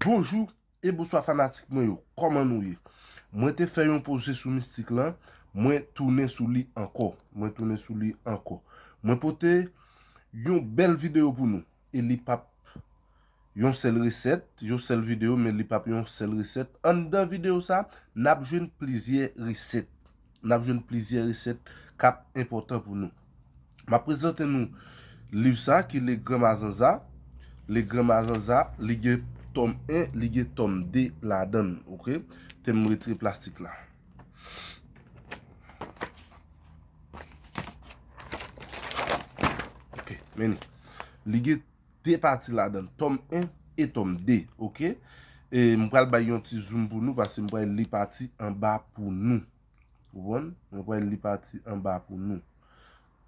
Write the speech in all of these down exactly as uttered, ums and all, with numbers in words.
Bonjou e bonswa fanatik mwen yo, kòman nou ye? Mwen te fè yon poze sou mistik lan, mwen tounen sou li ankò. Mwen tounen sou li ankò. Mwen pote yon bèl videyo pou nou. E li p ap yon sèl resèt, yon sèl videyo, men li p ap yon sèl resèt. Anndan videyo sa, n ap jwenn plizyè resèt. N ap jwenn plizyè resèt k ap enpòtan pou nou. M ap prezante nou liv sa ki Le Grand Mazanza. Le Grand Mazanza, li gen tòm en, li gen tòm de ladan l, oke? Te m retire plastik la. Oke, men li. Li gen de pati ladan l, tòm en e tòm de, oke? E m pral bay yon ti zoom pou nou, paske m pral li pati anba pou nou. Ou konprann? Mwen pral li pati anba pou nou.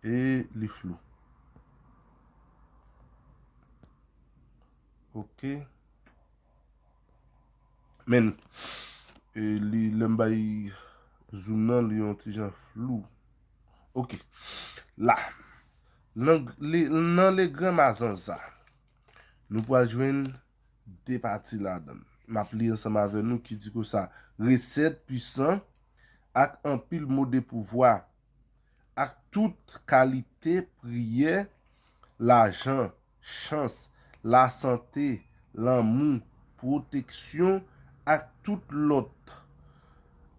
E li flou. Oke. Men, e li, lè m bay zoom nan, li yon ti jan flou. Oke. La. Nan, li, nan Le Grand Mazanza, nou pral jwenn de pati ladan l. M ap li ansanm avè nou ki di konsa, resèt pwisan ak anpil mo de pouvwa, ak tout kalite priyè, lajan, chans, lasante, lanmou, pwoteksyon, ak tout lòt,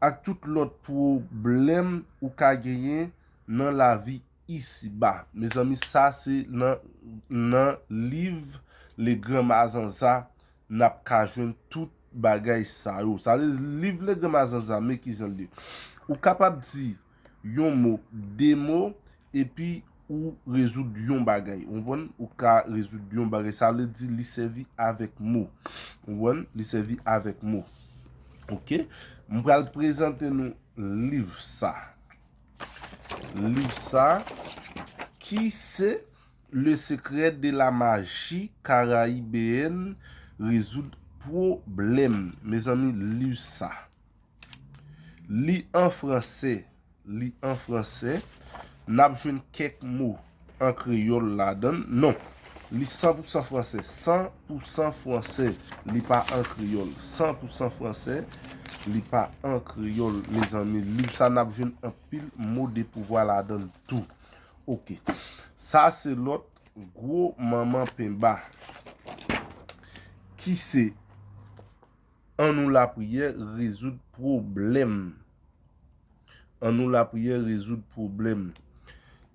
ak tout lòt pwoblèm ou ka genyen nan lavi isiba. Mezanmi, sa se nan, nan liv Le Grand Mazanza n ap ka jwenn tout bagay sa yo. Sa vle di, liv Le Grand Mazanza, men kijan l ye. Ou kapab di yon mo, de mo, epi ou rezoud yon bagay. Ou konprann? Ou ka rezoud yon bagay. Sa vle di, li sèvi avèk mo. Ou konprann? Li sèvi avèk mo. Oke? M pral prezante nou liv sa. Liv sa ki se Le Secret de la Magie Caribéenne, rezoud pwoblèm. Mezanmi, liv sa. Li an fransè. Li an fransè. N ap jwenn kèk mo an kreyòl ladan l. Non. Li san pou san fransè. San pou san fransè. Li pa an kreyòl. San pou san fransè. Li pa an kreyòl, mezanmi. Liv sa, n ap jwenn anpil mo de pouvwa ladan l tou. Oke. Sa se lòt gwo manman penba. Ki se Annou lapriyè rezoud pwoblèm. Annou lapriyè rezoud pwoblèm.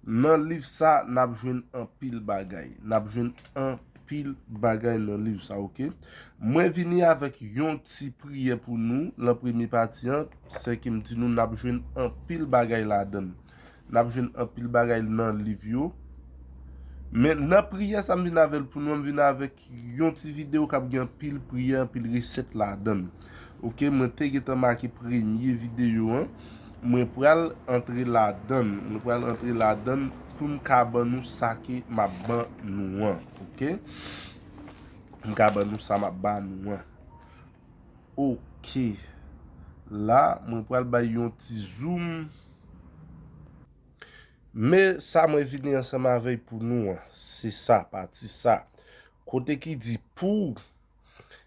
Nan liv sa, n ap jwenn anpil bagay. N ap jwenn anpil bagay nan liv sa, oke? Mwen vini avèk yon ti priyè pou nou, nan premye pati an, sèke m di nou n ap jwenn anpil bagay ladan l. N ap jwenn anpil bagay nan liv yo. Men nan priyè sa m vin avè l pou nou an, m vin avèk yon ti videyo k ap gen anpil priyè, anpil resèt ladan l. Oke, mwen te gentan make premye videyo an. Mwen pral antre ladan l. Mwen pral antre ladan l pou m ka ban nou sa ke m ap ban nou an. Oke? M ka ban nou sa m ap ban nou an. Oke. La, mwen pral bay yon ti zoom. Men sa mwen vini ansanm avèk pou nou an, se sa, pati sa. Kote ki di pou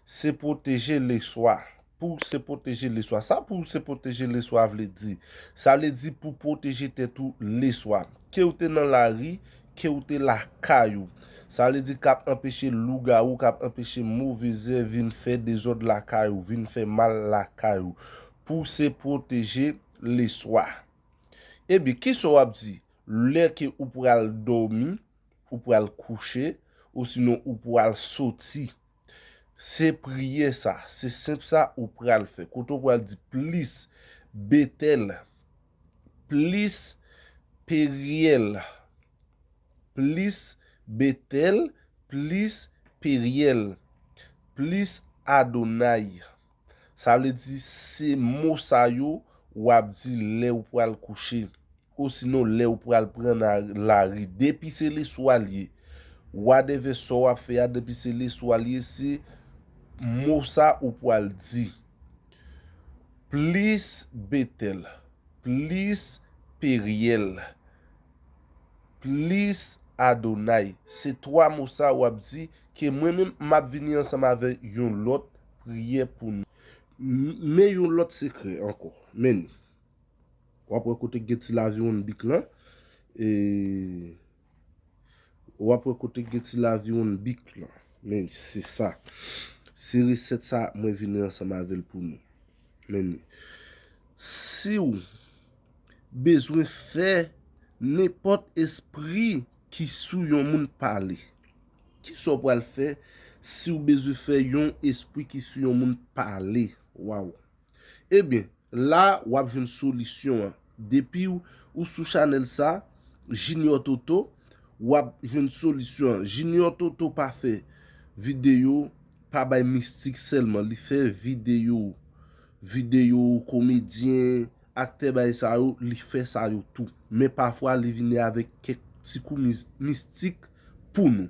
se pwoteje leswa. Pou se pwoteje leswa. Sa pou se pwoteje leswa vle di? Sa vle di pou pwoteje tèt ou leswa. Ke w te nan lari, ke w te lakay ou. Sa vle di k ap anpeche lougawou, k ap anpeche move zè vin fè dezòd lakay ou, vin fè mal lakay ou. Pou se pwoteje leswa. Ebyen, kisa w ap di lè ke ou pral dòmi, ou pral kouche, osinon ou pral soti? Se priyè sa, se senp sa ou pral fè. Kote w pral di plis Betèl, plis Peryèl, plis Betèl, plis Peryèl, plis Adonay. Sa vle di se mo sa yo w ap di lè w pral kouche, osinon lè w pral pran na-, lari. Depi se leswa l ye, whatever sa w ap fè a, depi se leswa l ye, se mo sa ou pral di. Plis Betèl, plis Peryèl, plis Adonay. Se twa mo sa w ap di ke mwen menm m ap vini ansanm avèk yon lòt priyè pou nou. M- Men yon lòt sekrè ankò. Men ni. W ap wè kote gen ti laviwonn bik lan. E w ap wè kote gen ti laviwonn bik lan. Men se sa. Se resèt sa mwen vini ansanm avè l pou nou. Men si w bezwen fè nenpòt espri ki sou yon moun pale, kisa w pral fè si w bezwen fè yon espri ki sou yon moun pale? Waw! Ebyen, la w ap jwenn solisyon an. Depi w, ou sou chanèl sa, Junior Toto, w ap jwenn solisyon an. Junior Toto pa fè videyo, pa bay mistik sèlman. Li fè videyo, videyo komedyen, aktè bay sa yo, li fè sa yo tou. Men pafwa, li vini avèk kèk ti kou mis- mistik pou nou.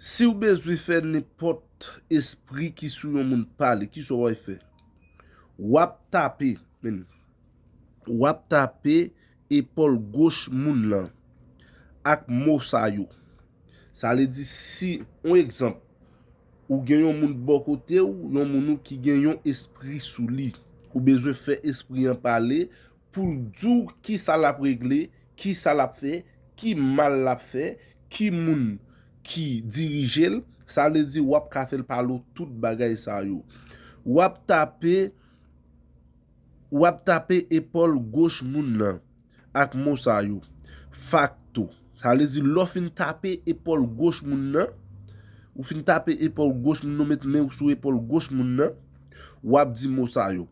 Si w bezwen fè nenpòt espri ki sou yon moun pale, kisa w ap fè? W ap tape, men, w ap tape epòl goch moun lan ak mo sa yo. Sa vle di, si, yon egzanp, ou gen yon moun bò kote w, yon moun ou ki gen yon espri sou li, ou bezwen fè espri an pale pou l di w kisa l ap regle, kisa l ap fè, ki mal l ap fè, ki moun ki dirije l, sa vle di w ap ka fè l pale w tout bagay sa yo. W ap tape, w ap tape epòl goch moun nan ak mo sa yo. Fakto. Sa vle di lè w fin tape epòl goch moun nan, ou fin tape epòl goch moun nan, ou met men w sou epòl goch moun nan, w ap di mo sa yo.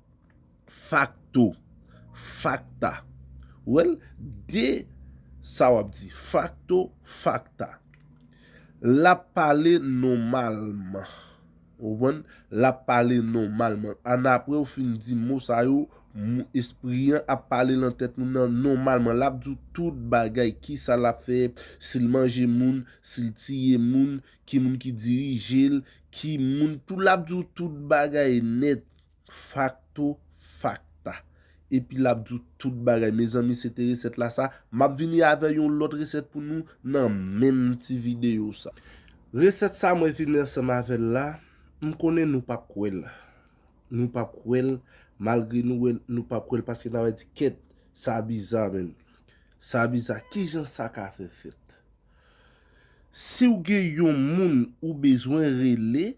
Fakto, fakta. Ou wè l? De sa w ap di. Fakto, fakta. L ap pale nòmalman. Ou konprann? L ap pale nòmalman. Annapre w fin di mo sa yo, espri an ap pale nan tèt moun nan nòmalman. L ap di w tout bagay, kisa l ap fè, si l manje moun, si l tiye moun, ki moun ki dirije l, ki moun, tou l ap di w tout bagay nèt. Fakto, fakta. Epi l ap di w tout bagay. Mezanmi, se te resèt la sa. M ap vini avè yon lòt resèt pou nou nan menm ti videyo sa. Resèt sa mwen vini ansanm avè l la, m konnen nou p ap kwè l. Nou p ap kwè l, malgre nou wè l, nou p ap kwè l paske n ap di kèt, sa biza, men. Sa biza, kijan sa ka fè fèt? Si w gen yon moun ou bezwen rele,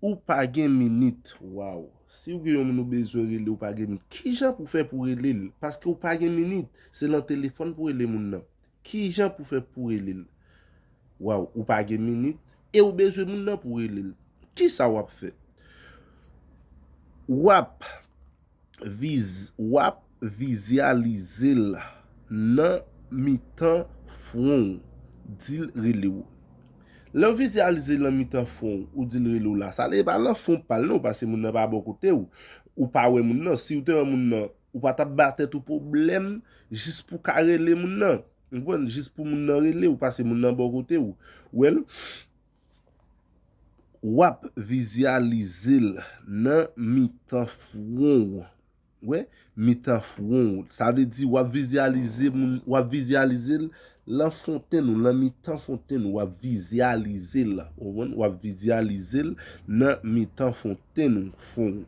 ou pa gen minit. Waw. Si w gen yon moun ou bezwen rele, ou pa gen minit. Kijan pou fè pou rele l? Paske ou pa gen minit. Se nan telefòn pou rele moun nan. Kijan pou fè pou rele l? Waw, ou pa gen minit. E ou bezwen moun nan pou rele l. Kisa w ap fè? W ap viz, w ap vizyalize l nan mitan fwon w, di l rele w. Lè w vizyalize l nan mitan fwon w, ou di l rele w la, sa lè e pa nan fwon pa l non, paske moun nan pa bò kote w, ou pa wè moun nan. Si w te wè moun nan, ou pa t ap ba tèt ou pwoblèm jis pou ka rele moun nan. Ou konprann? Jis pou moun nan rele w, paske moun nan bò kote w. Ou wè l? W ap vizyalize l nan mitan fwon w. Wè, mitan fwon w. Sa vle di w ap vizyalize moun, w ap vizyalize l lan fontenn ou, lan mitan fontenn ou, w ap vizyalize l. Ou konprann? W ap vizyalize l nan mitan fontenn ou, fwon w.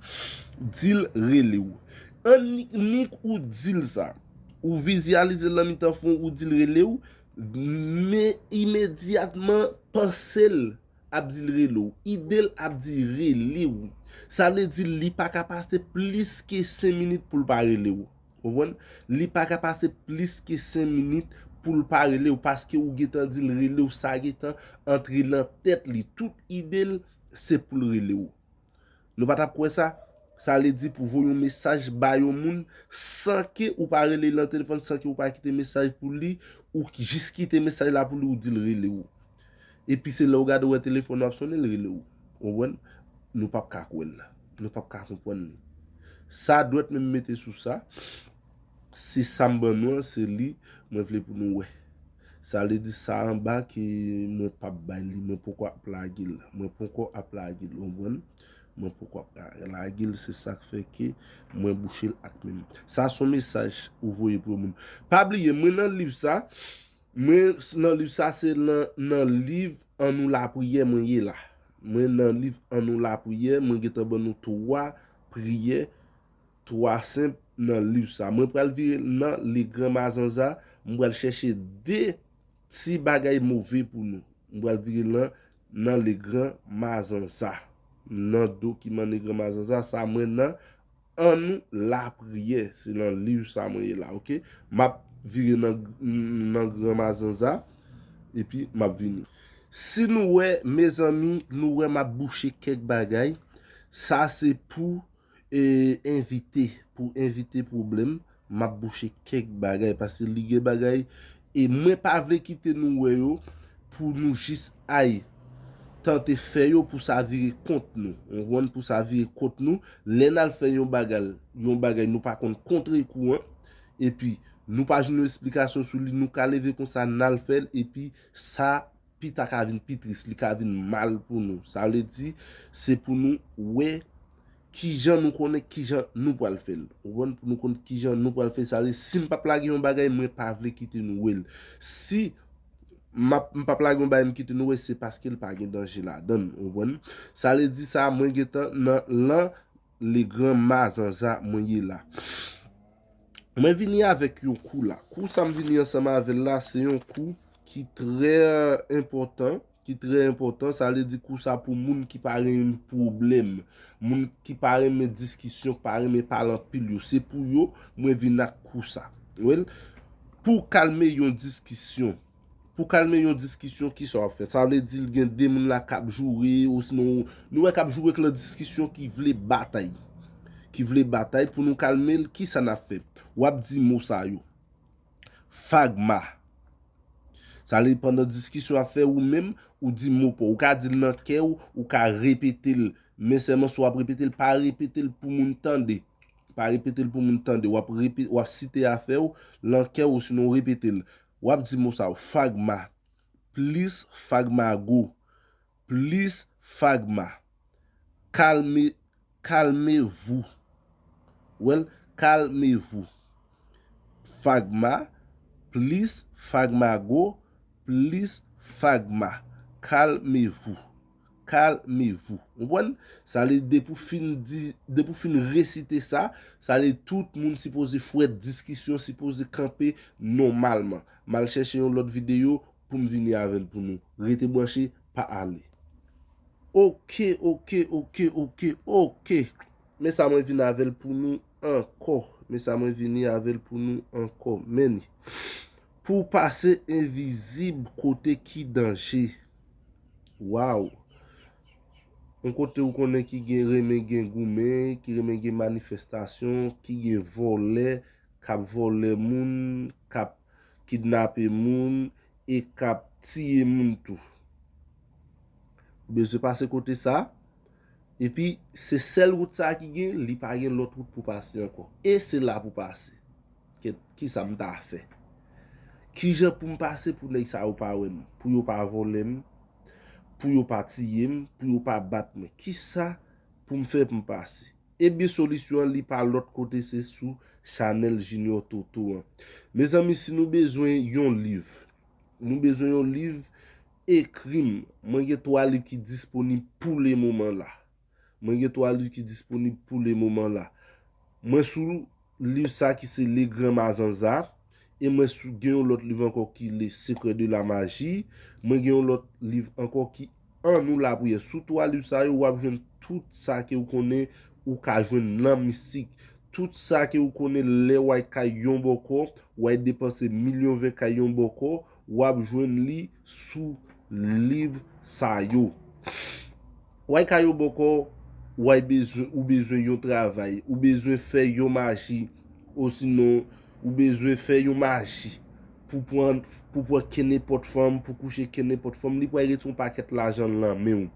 Di l rele w. Annik ou di l sa. Ou vizyalize l lan mitan fwon w, ou di l rele w, men imedyatman panse l ap di l rele w. Ide l ap di rele w. Sa vle di li pa ka pase plis ke senk minit pou l pa rele w. Ou konprann? Li pa ka pase plis ke senk minit pou l pa rele w, paske ou gentan di l rele w, sa gentan antre lan tèt li. Tout ide l, se pou l rele w. Nou pa t ap kwè sa? Sa vle di pou voye yon mesaj ba yon moun san ke ou pa rele l nan telefòn, san ke ou pa kite mesaj pou li, ou jis kite mesaj la pou li, ou di l rele w. Epi se lè w gade w wè telefòn w ap sonnen, l rele w. Ou konprann? Nou p ap ka kwè l. Nou p ap ka konprann li. Sa dwèt men m mete sou sa. Se sa m ban nou an, se li mwen vle pou nou wè. Sa vle di sa anba ke mwen p ap bay li, mwen poko ap lage l. Mwen poko ap lage l, ou konprann? Mwen poko ap lage l, se sa k fè ke mwen bouche l ak men m. Sa se yon mesaj ou voye pou yon moun. Pa bliye, mwen nan liv sa, mwen s- nan liv sa, se nan, nan liv Annou Lapriyè mwen ye la. Mwen nan liv An nou lapriyè, mwen gentan ban nou twa priyè, twa senp nan liv sa. Mwen pral vire nan Le Grand Mazanza, mwen pral chèche de ti bagay move pou nou. Mwen pral vire nan, nan Le Grand Mazanza. Nan dokiman Le Grand Mazanza, sa mwen nan An nou lapriyè, se nan liv sa mwen ye la, oke? M ap vire nan, nan Gran Mazanza, epi m ap vini. Si nou wè, mezanmi, nou wè m ap bouche kèk bagay, sa se pou, e, evite, pou evite pwoblèm, m ap bouche kèk bagay, paske li gen bagay, e mwen pa vle kite nou wè yo, pou nou jis ay tante fè yo pou sa vire kont nou. Ou konprann? Pou sa vire kont nou, lè n al fè yon bagay, yon bagay nou pa konn kontre kou an, epi nou pa jwenn yon esplikasyon sou li, nou ka leve konsa, n al fè l, epi sa pita ka vin pi tris, li ka vin mal pou nou. Sa vle di, se pou nou wè kijan nou konnen kijan nou pral fè l. Ou konprann? Pou nou konn kijan nou pral fè l. Sa vle, si m p ap lage yon bagay, mwen pa vle kite nou wè l. Si m ap, m p ap lage yon bagay, m kite nou wè, se paske l pa gen danje ladan l. Ou konprann? Sa vle di sa, mwen gentan nan, lan Le Grand Mazanza, mwen ye la. Mwen vini avèk yon kou la. Kou sa m vini ansanm avè l la, se yon kou ki trè enpòtan, ki trè enpòtan. Sa vle di kou sa pou moun ki pa renmen pwoblèm, moun ki pa renmen diskisyon, ki pa renmen pale anpil yo. Se pou yo, mwen vin ak kou sa. Well, pou kalme yon diskisyon, pou kalme yon diskisyon, kisa w ap fè? Sa vle di l gen de moun la k ap joure, osinon nou wè k ap joure k lan diskisyon ki vle batay. Ki vle batay, pou nou kalme l, kisa n ap fè? W ap di mo sa yo. Fagma. Sa vle pandan diskisyon ap fè ou menm, ou di mo pa w. Ou ka di l nan kè w, ou ka repete l. Men sèlman si w ap repete l, pa repete l pou moun tande. Pa repete l pou moun tande. W ap repe-, w ap site afè w lan kè w, osinon w repete l. W ap di mo sa yo, fagma, plis fagmago, plis fagma, kalme, kalmevou. Well, kalmevou. Fagma, plis fagmago, plis fagma. Kalmevou. Kalmevou. Ou konprann? Sa vle depi w fin di, depi w fin resite sa, sa vle tout moun sipoze fwèt, diskisyon sipoze kanpe nòmalman. M al chèche yon lòt videyo pou m vini avè l pou nou. Rete branche, pa ale. Oke, oke, oke, oke, oke. Men sa mwen vin avè l pou nou ankò. Men sa mwen vini avè l pou nou ankò. Men li. Pou w pase envizib kote ki danje. Waw. Yon kote ou konnen ki gen renmen gen goumen, ki renmen gen manifestasyon, ki gen vòlè, k ap vòlè moun, k ap kidnape moun, e k ap tiye moun tou. Ou bezwen pase kote sa. Epi, se sèl wout sa ki gen, li pa gen lòt wout pou pase ankò. E se la pou pase. Kèt, kisa m ta fè? Kijan pou m pase pou nèg sa yo pa wè m? Pou yo pa vòlè m? Pou yo pa tiye m? Pou yo pa bat mwen? Kisa pou m fè pou m pase? Ebyen, solisyon an, li pa lòt kote, se sou chanèl Junior Toto an. Mezanmi, si nou bezwen yon liv, nou bezwen yon liv, ekri m. Mwen gen twa liv ki disponib pou le moman la. Mwen gen twa liv ki disponib pou le moman la. Mwen sou liv sa ki se Le Grand Mazanza, e mwen sou, gen yon lòt liv ankò ki Le Secret de la Magie, mwen gen yon lòt liv ankò ki An nou lapriyè. Sou twa liv sa yo, w ap jwenn tout sa ke w konnen ou ka jwenn nan mistik. Tout sa ke w konnen lè w ay kay yon bòkò, w ay depanse milyon vè kay yon bòkò, w ap jwenn li sou liv sa yo. W ay kay yon bòkò, w ay bezwen, ou bezwen yon travay, ou bezwen fè yon maji, osinon ou bezwen fè yon maji pou pran, pou pran kenenpòt fanm, pou kouche kenenpòt fanm, li pral rete yon pakèt lajan nan men w.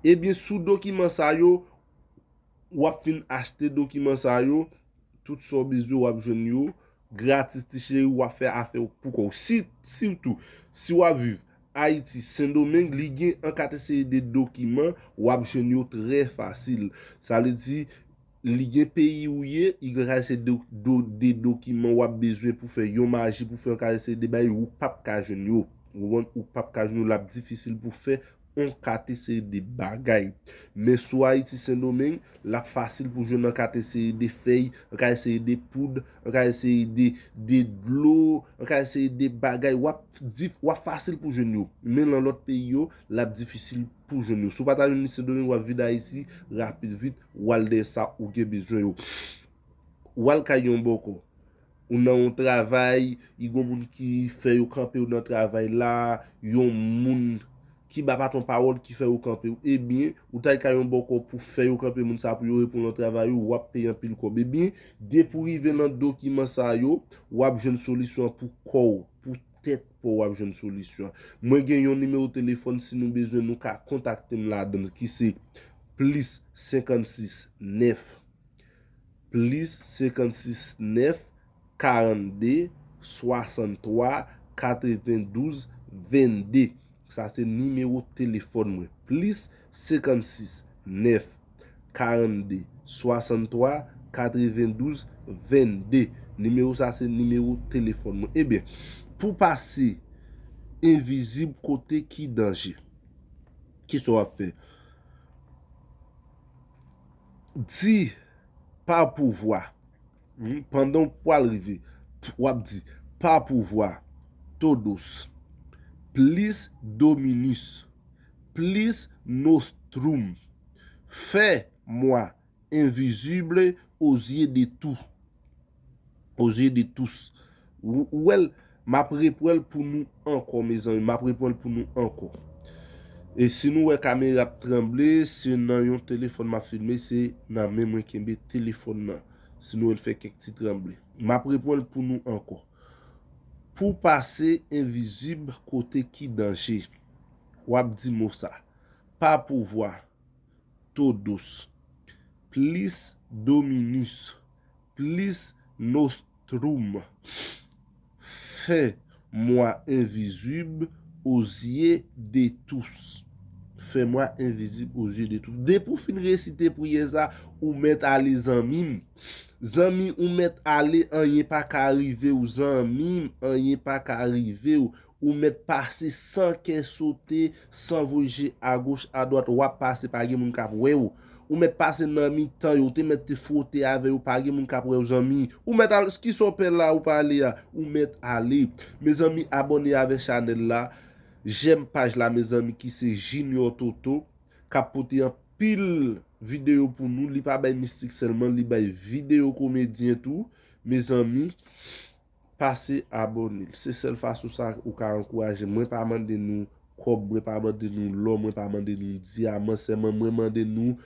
Ebyen, sou dokiman sa yo, w ap fin achte dokiman sa yo, tout sa w bezwen w ap jwenn yo, gratis ti cheri, w ap fè afè w pou kò w. Si, sitou, si w ap viv Ayiti, Sendomeng, li gen an kateseri de dokiman, w ap jwenn yo trè fasil. Sa vle di, li gen peyi ou ye, li gen an kateseri de, de, de dokiman w ap bezwen pou fè yon maji, pou fè an kateseri de bagay, ou p ap ka jwenn yo. Ou konprann? Ou p ap ka jwenn yo, l ap difisil pou fè yon kate seri de bagay. Men sou Ayiti Sendomeng, l ap fasil pou jwenn yon kate seri de fèy, yon kate seri de poud, yon kate seri de, de dlo, yon kate seri de bagay. W ap, w ap fasil pou jwenn yo. Men nan lòt peyi yo, l ap difisil pou jwenn yo. Si w pa ta jwenn li Sendomeng, w ap vide Ayiti rapid vit, w al dèyè sa ou gen bezwen yo. W al kay yon bòkò. Ou nan yon travay, i gon moun ki fè yo kanpe w nan travay la, yon moun ki ba patwon pawòl ki fè yo kanpe w. Ebyen, ou t al kay yon bòkò pou fè yo kanpe moun sa pou yo reponn nan travay ou, w ap peye anpil kòb. Ebyen, depi w rive nan dokiman sa yo, w ap jwenn solisyon an pou kò w, pou tèt pa w, w ap jwenn solisyon an. Mwen gen yon nimewo telefòn, si nou bezwen, nou ka kontakte m ladan l, ki se plis senkannsis nèf, plis senkannsis nèf, karannde, swasanntwa, katrevendouz, vennde. Sa se nimewo telefòn mwen. Plis senkannsis nèf, karannde, swasanntwa, katrevendouz, vennde. Nimewo sa se nimewo telefòn mwen. Ebyen, pou pase envizib kote ki danje, kisa w ap fè? Di pa pouvwa. Wi, pandan w pral rive, w ap di pa pouvwa, todos, plis dominus, plis nostrum, fais-moi invisible aux yeux de tous. Aux yeux de tous. Ou, ou wè l, m ap repran l pou nou ankò, mezanmi. M ap repran l pou nou ankò. E si nou wè kamera ap tranble, se nan yon telefòn m ap filme, se nan men mwen kenbe telefòn nan. Si nou wè l fè kèk ti tranble. M ap repran l pou nou ankò. Pou pase envizib kote ki danje, w ap di mo sa. Pa pouvwa, todos, plis dominus, plis nostrum, fais-moi invisible aux yeux de tous. Fais-moi invisible aux yeux de tous. Depi w fin resite priyè sa, ou mèt ale, zanmi m. Zanmi, ou mèt ale, anyen pa ka rive w, zanmi m, anyen pa ka rive w. Ou mèt pase san kè sote, san voye je agoch, adwat, w ap pase, pa gen moun k ap wè w. Ou mèt pase nan mitan yo, ou te mèt te fwote avè yo, pa gen moun k ap wè w, zanmi. Ou mèt al, kisa w pè la, ou pa ale a? Ou mèt ale. Mezanmi, abòne avèk chanèl la. Jèm paj la, mezanmi, ki se Junior Toto, k ap pote anpil videyo pou nou. Li pa bay mistik sèlman, li bay videyo komedyen tou. Mezanmi, pase abòne. Se sèl fason sa ou ka ankouraje m. Mwen pa mande nou kòb, mwen pa mande nou lò, mwen pa mande nou dyaman, sèlman mwen mande nou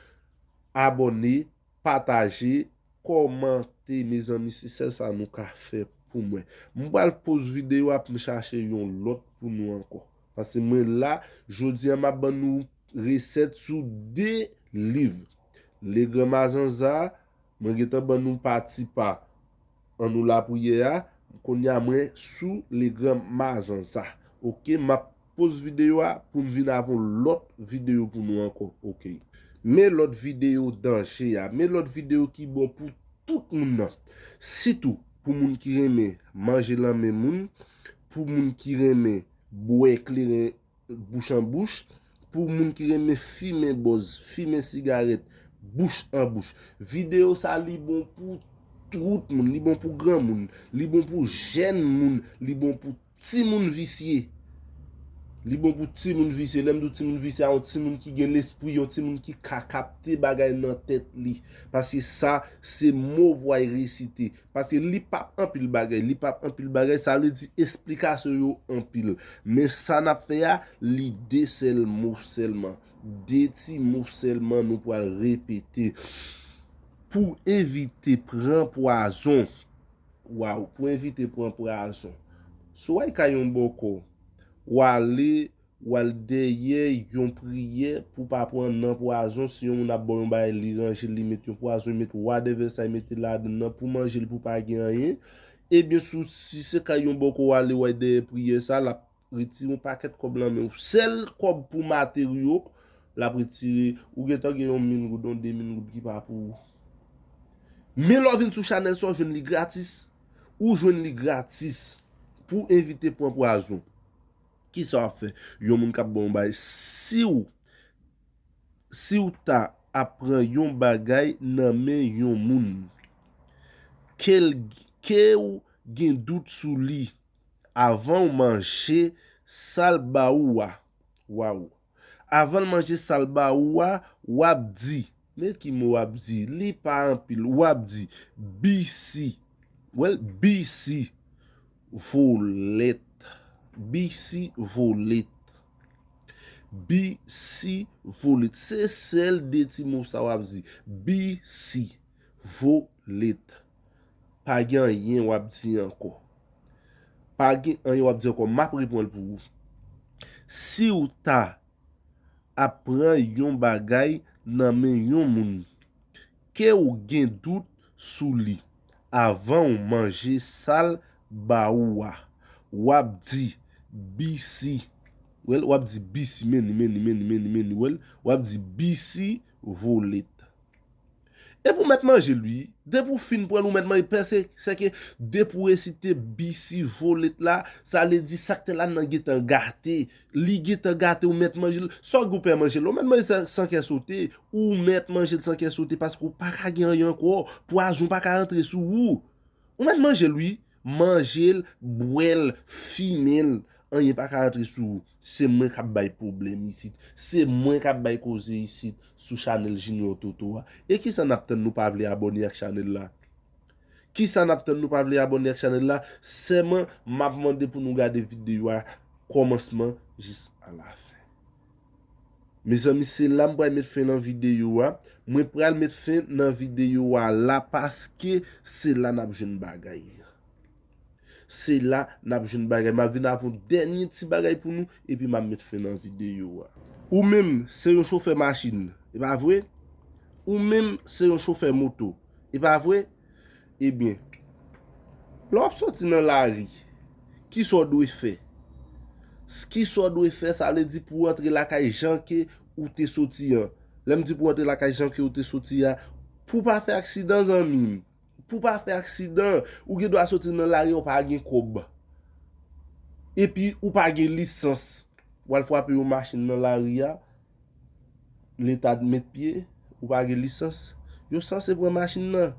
abòne, pataje, kòmante, mezanmi, se sèl sa nou ka fè pou mwen. M pral poz videyo a pou m chache yon lòt pou nou ankò. Paske mwen la, jodi a m ap ban nou resèt sou de liv. Legranm Azanza, mwen gentan ban nou pati pa Annou Lapriyè a, kounye a mwen sou Legranm Azanza. Oke, m ap poz videyo a pou m vin avè yon lòt videyo pou nou ankò. Oke. Men lòt videyo danje a, men lòt videyo ki bon pou tout moun nan. Sitou pou moun ki renmen manje nan men moun, pou moun ki renmen bwè kleren bouch an bouch, pou moun ki renmen fimen bòz, fimen sigarèt, bouch an bouch. Videyo sa li bon pou tout moun, li bon pou granmoun, li bon pou jèn moun, li bon pou timoun visye. Li bon pou timoun visye. Lè m di w timoun visye, a yon timoun ki gen lespri, yon timoun ki ka kapte bagay nan tèt li. Paske sa, se mo pou al resite. Paske li p ap anpil bagay, li p ap anpil bagay, sa vle di esplikasyon yo anpil. Men sa n ap fè a, li de sèl mo sèlman. De ti mo sèlman nou pral repete. Pou evite pran pwazon. Waw, pou evite pran pwazon. Si w al kay yon bòkò, w ale, w al dèyè yon priyè pou pa pran nan pwazon. Si yon moun ap ba w yon bagay, li ranje l, li met yon pwazon, li met whatever sa, li mete ladan nan pou manje l, pou pa gen anyen. Ebyen, si, si se kay yon bòkò w ale, w al dèyè priyè sa, l ap retire yon pakèt kòb nan men w. Sèl kòb pou materyo, l ap retire. Ou gentan gen yon mil goud, yon de mil goud ki pa pou ou. Men lè w vin sou chanèl sa, w jwenn li gratis. Ou jwenn li gratis pou evite pran pwazon. Kisa w ap fè? Yon moun k ap ba w yon bagay, si w, si w ta ap pran yon bagay nan men yon moun, ke l, ke w gen dout sou li, avan w manje sa l ba ou a, waw. Avan l manje sa l ba ou a, w ap di, men ki mo w ap di, li pa anpil, w ap di, B C, well, B C, volèt, B C, volèt, B C, volèt, se sèl de ti mo sa w ap di, B C, volèt. Pa gen anyen w ap di ankò. Pa gen anyen w ap di ankò. M ap reprann l pou ou. Si w ta ap pran yon bagay nan men yon moun, ke w gen dout sou li, avan w manje sa l ba ou a, w ap di, B C, well, w ap di, B C, men li, men li, men li, men li, men li, well, w ap di, B C, volèt. Epi w mèt manje l, wi. Depi w fin pran l, ou mèt manje. Pèse, sèke depi w resite B C, volèt la, sa vle di sa k te ladan l gentan gate. Li gentan gate, ou mèt manje l. Sa w gen w pè manje l, ou mèt manje sa san kè sote. Ou mèt manje l san kè sote paske w pa ka gen anyen ankò. Pwazon pa ka rantre sou ou. Ou mèt manje l, wi. Manje l, bwè l, fimen l. Anyen pa ka rantre sou ou. Se mwen k ap bay pwoblèm isit. Se mwen k ap bay koze isit sou chanèl Junior Toto a. E kisa n ap tann, nou pa vle abòne ak chanèl la? Kisa n ap tann, nou pa vle abòne ak chanèl la? Sèlman, m ap mande pou nou gade videyo a kòmansman jis alafen. Mezanmi, se la m pral met fen nan videyo a. Mwen pral met fen nan videyo a la paske se la n ap jwenn bagay. Se la n ap jwenn bagay. M ap vin avè yon dènye ti bagay pou nou, epi m ap met fen nan videyo a. Ou menm, se yon chofè machin, e pa vre? Ou menm, se yon chofè moto, e pa vre? Ebyen, lè w ap soti nan lari, kisa w dwe fè? S-, kisa w dwe fè, sa vle di pou w antre lakay jan ke ou te soti an. Lè m di pou w antre lakay jan ke ou te soti a, pou w pa fè aksidan, zanmi m. Pou w pa fè aksidan, ou gen dwa soti nan lari, ou pa gen kòb. Epi, ou pa gen lisans. W al frape yon machin nan lari a, Leta met pye, ou pa gen lisans. Yo sanse pran machin nan.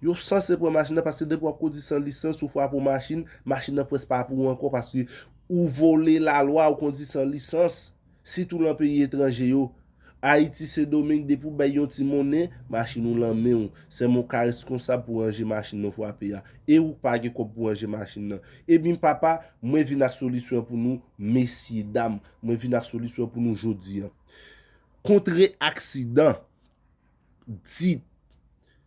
Yo sanse pran machin nan paske depi w ap kondi san lisans, ou frape yon machin, machin nan prèske pa pou ou ankò paske ou vole lalwa, ou kondi san lisans. Sitou nan peyi etranje yo. Ayiti, Sendomeng, depi w bay yon ti monnen, machin ou nan men w. Sèlman w ka reskonsab pou ranje machin nan frape a. E ou pa gen kòb pou ranje machin nan. Ebyen, papa, mwen vin ak solisyon pou nou, mesye dam. Mwen vin ak solisyon pou nou jodi a. Kontre aksidan. Di,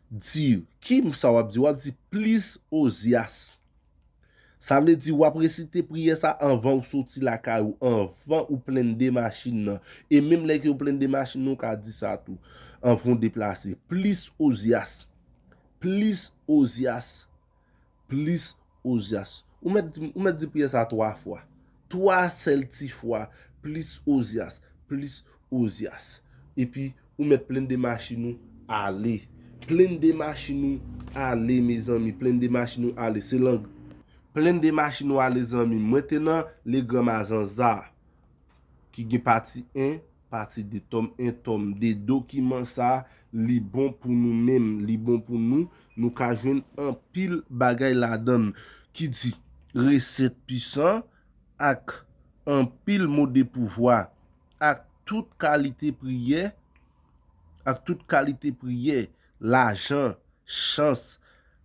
di, ki sa w ap di? W ap di plis ozyas. Sa vle di w ap resite priyè sa anvan w soti lakay ou, anvan ou plende machin nan. E menm lè ke w plende machin nan, ou ka di sa tou. Anvan w deplase. Plis ozyas. Plis ozyas. Plis ozyas. Ou mèt di, ou mèt di priyè sa twa fwa. Twa sèl ti fwa. Plis ozyas. Plis ozyas. Epi, ou mèt plende machin ou ale. Plende machin ou ale, mezanmi. Plende machin ou ale. Se lang. Plende machin ou ale, zanmi. Mwen te nan Legrann Mazanza ki gen pati en, pati de, tòm en, tòm de. Dokiman sa, li bon pou nou menm, li bon pou nou. Nou ka jwenn anpil bagay ladan l ki di resèt pwisan ak anpil mo de pouvwa ak tout kalite priyè, ak tout kalite priyè, lajan, chans,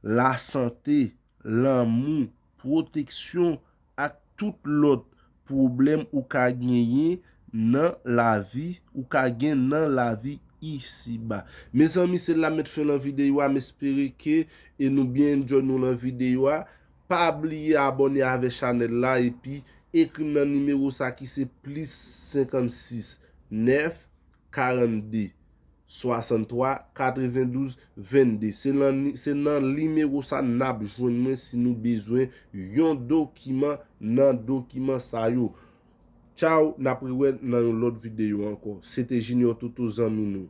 lasante, lanmou, pwoteksyon ak tout lòt pwoblèm ou ka genyen nan lavi, ou ka gen nan lavi isiba. Mezanmi, se la m met fen nan videyo a, m espere ke e nou byen enjoy nou nan videyo a. Pa bliye abòne avè chanèl la epi ekri m nan nimewo sa ki se plis senkannsis nèf karannde swasanntwa katrevendouz vennde. Se nan ni-, se nan nimewo sa n ap jwenn mwen si nou bezwen yon dokiman nan dokiman sa yo. Tchaw, n ap rewè nan yon lòt videyo ankò. Se te Junior Toto, zanmi nou.